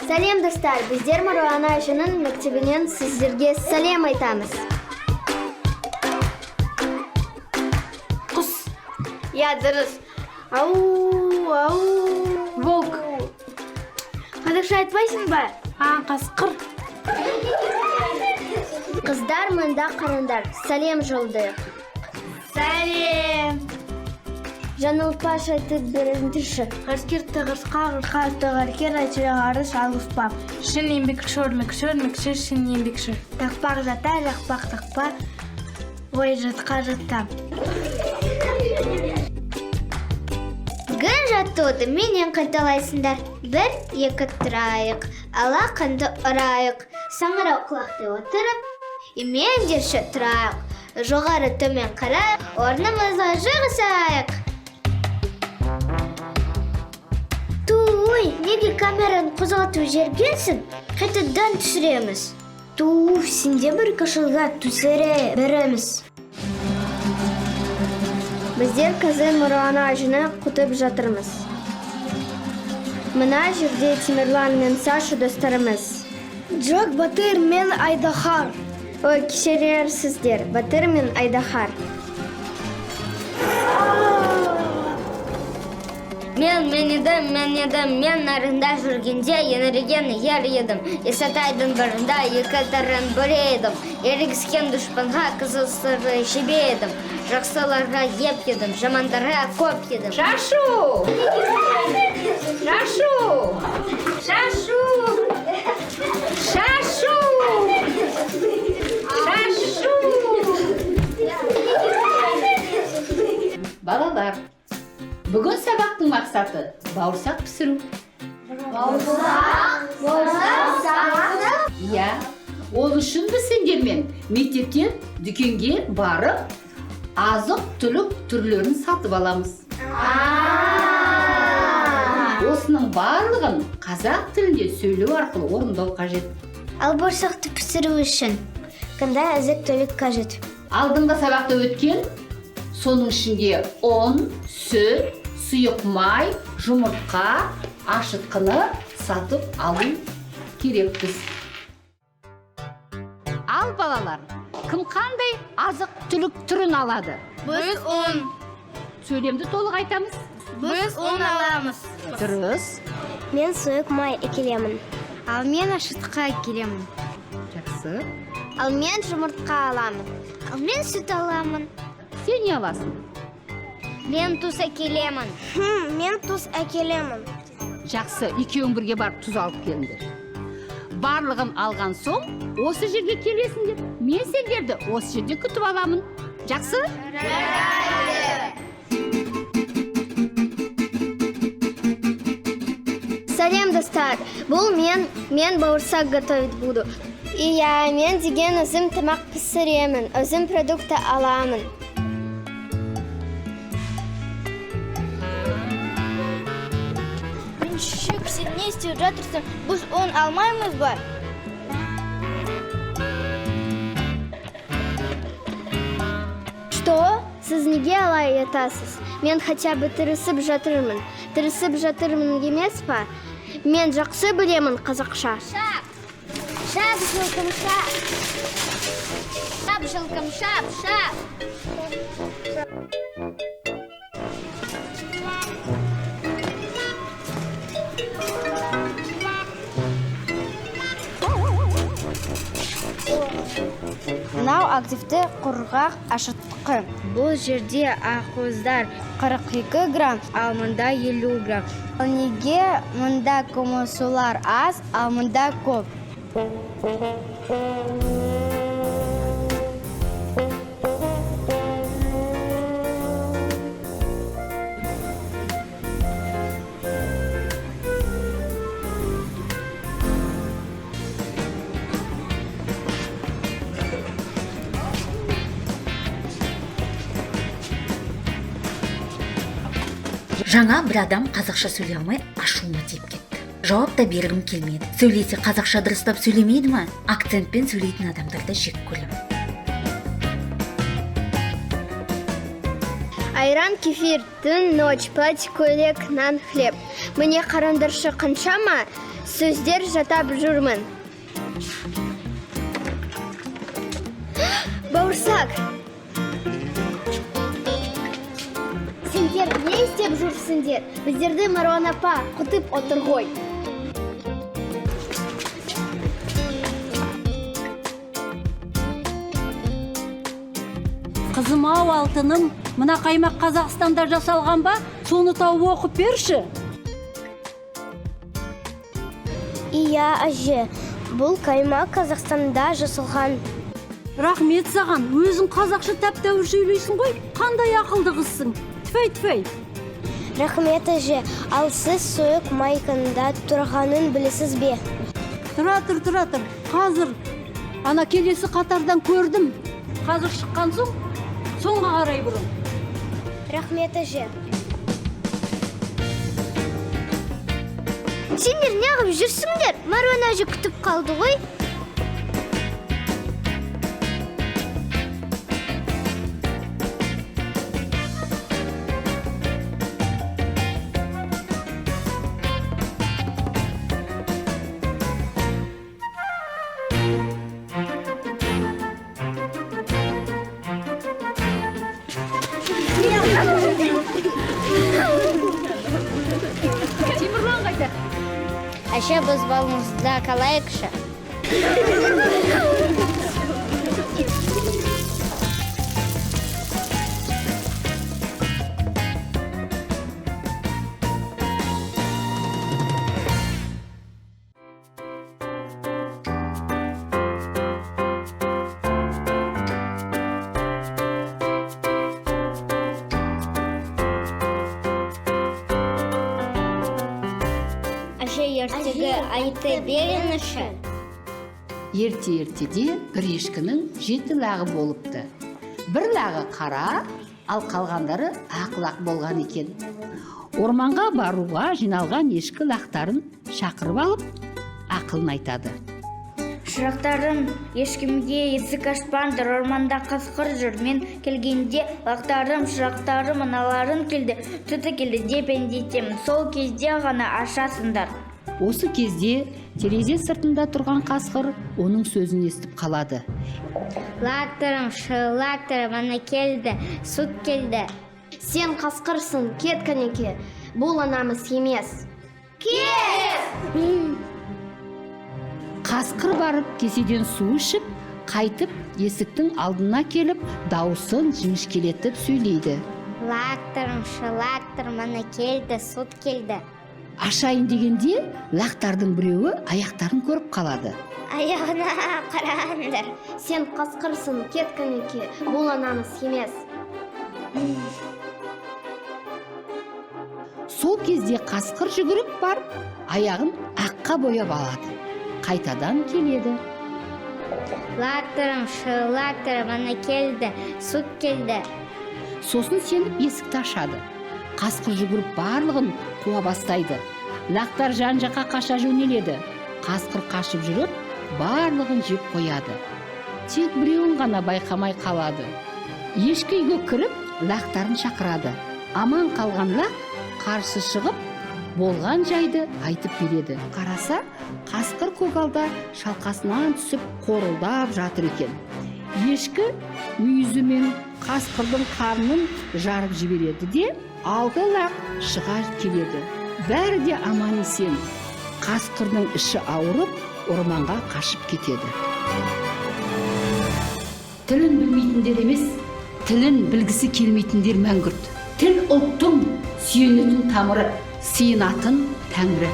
Сәлем, достар! Біздер Маруана әженің мектебінен сіздерге сәлем айтамыз. Құс. Иә, дұрыс. Ау, ау. Волк. Қазақша айтпайсың ба? А, қасқыр. Қыздар, мында қараңдар, сәлем жолдайық. Сәлем. Жаңылтпаш айтып беріңдерші. Ғарышкер тығыршқа, ғырқа тығыркер, ғарыш алыспа. Шын еңбекші, өрмекші, өрмекші, шын еңбекші. Тақпақ жата, жақпақ тақпа, ой, жатқа жатта. Бүгін жаттығуды менен қайталайсыңдар. Бір, екі, тұрайық, алақанды ұрайық, саңырау құлақтай отырып, емендерше тұрайық, жоғары төмен қарайық, орнымызға жығысайық. Туй, неге камераны қозғалтып жібергенсің? Қайтадан түсіреміз. Ту, сенде бір кошелға түсіре береміз. Біздер қазір Маруана әжені күтіп жатырмыз. Мына жерде Темірлан мен Саша достарымыз. Джок, Батыр мен Айдаһар. Ой, кешірерсіздер, Батыр мен Айдаһар. Мен мен едім, мен едім, мен нарында жүргенде еңіреген ер едім. Исатайдың барында екі тарын бөле едім. Ерегіскен дұшпанға қызыл сыры жебе едім. Жақсыларға еп едім, жамандарға көп едім. Шашу! Шашу! Шашу! Шашу! Шашу! Балалар, бүгін сабақтың мақсаты бауырсақ пісіру. Бауырсақ? Иә, ол үшін біз сендермен мектептен дүкенге барып, азық-түлік түрлерін сатып аламыз. Осының барлығын қазақ тілінде сөйлеу арқылы орындау қажет. Ал бауырсақты пісіру үшін қандай азық-түлік қажет? Алдыңғы сабақта өткен, соның ішінде ұн, сүт, сұйық май, жұмыртқа, ашытқыны сатып алу керекпіз. Ал балалар, кім қандай азық-түлік түрін алады? Біз ұн. Сөйлемді толық айтамыз. Біз ұн аламыз. Дұрыс. Мен сұйық май әкелемін. Ал мен ашытқы әкелемін. Жақсы. Ал мен жұмыртқа аламын. Ал мен сүт аламын. Сен не аласың? Мен тұз әкелемін. Мен тұз әкелемін. Жақсы, екеуің бірге барып тұз алып келіңдер. Барлығын алған соң осы жерге келесіңдер. Мен сендерді осы жерде күтіп аламын. Жақсы? Сәлем, достар! Бұл мен бауырсақ готовить буду. Иә, мен деген өзім тамақ пісіремін, өзім продукты аламын. Шүк, сен не істеп жатырсың? Біз ұн алмаймыз ба? Что? Сіз неге алай айтасыз? Мен хотя бы тырысып жатырмын. Тырысып жатырмын емес па? Мен жақсы білемін қазақша. Шап! Шап, жылқым, шап! Шап, жылқым, шап, шап! Мынау активті құрғақ ашытқы. Бұл жерде ақуыздар 42 грамм, ал мұнда 50 грамм. Ал неге мұнда көмірсулар аз, ал мұнда көп? Жаңа бір адам қазақша сөйлей алмай ашуыма тиіп кетті. Жауап та бергім келмеді. Сөйлесе қазақша дұрыстап сөйлемейді ма? Акцентпен сөйлейтін адамдарды жек көремін. Айран, кефир, түн, ночь, платье, көйлек, нан, хлеб. Міне қараңдаршы, қаншама Сөздер жаттап жүрмін. Бауырсақ! Сендер не істеп жүрсіңдер? Біздерді Маруан апа күтіп отыр ғой. Қызым ау, алтыным, мына қаймақ Қазақстанда жасалған ба? Соны тауып оқып берші. Иә, әже, бұл қаймақ Қазақстанда жасалған. Рахмет саған, өзің қазақша тәп-тәуір сөйлейсің ғой. Қандай ақылды қызсың. Тфәй, тфәй. Рахмет, әже, ал сіз сұйық май қанда тұрғанын білесіз бе? Тұра тұр, тұра тұр. Қазір ана келесі қатардан көрдім. Қазір шыққан соң соңға қарай бұрын. Рахмет, әже. Сендер неғып жүрсіңдер? Маруан әже күтіп қалды ғой. Темірлан қайда? Әже, біз балымызда қалайықшы. Әже, ертегі айтып беріңізші. Ерте-ертеде бір ешкінің 7 лағы болыпты. Бір лағы қара, ал қалғандары ақ лақ болған екен. Орманға баруға жиналған ешкі лақтарын шақырып алып, ақылын айтады. Шырақтарым, ешкімге есік ашпаңдар, орманда қасқыр жүр. Мен келгенде лақтарым, шырақтарым, аналарың келді, түті келді деп әндетемін. Сол кезде ғана ашасыңдар. Осы кезде терезе сыртында тұрған қасқыр оның сөзін естіп қалады. Лақтарым, шылақтарым, ана келді, сүт келді. Сен қасқырсың, кет кәнеке. Бұл анамыз емес. Кет! Қасқыр барып кеседен су ішіп, қайтып есіктің алдына келіп, даусын жіңішкелетіп сөйлейді. Лақтарым, шылақтарым, ана келді, сүт келді. Ашайын дегенде лақтардың біреуі аяқтарын көріп қалады. Аяғына қараңдар. Сен қасқырсың, кет кәнеке. Бұл анамыз емес. Сол кезде қасқыр жүгіріп барып, аяғын аққа бояп алады. Қайтадан келеді. Лақтарым, шылақтарым, ана келді, сүт келді. Сосын сеніп есікті ашады. Қасқыр жүгіріп барлығын қуа бастайды. Лақтар жан-жаққа қаша жөнеледі. Қасқыр қашып жүріп, барлығын жеп қояды. Тек біреуін ғана байқамай қалады. Ешкі үйге кіріп, лақтарын шақырады. Аман қалған лақ қарсы шығып, болған жайды айтып береді. Қараса, қасқыр көгалда шалқасынан түсіп қорылдап жатыр екен. Ешкі мүйізімен қасқырдың қарнын жарып жібереді де, алты лақ шыға келеді. Бәрі де аман есен. Қасқырдың іші ауырып, орманға қашып кетеді. Тілін білмейтіндер емес, тілін білгісі келмейтіндер мәңгүрт. Тіл ұлттың сүйенетін тамыры, сыйынатын тәңірі.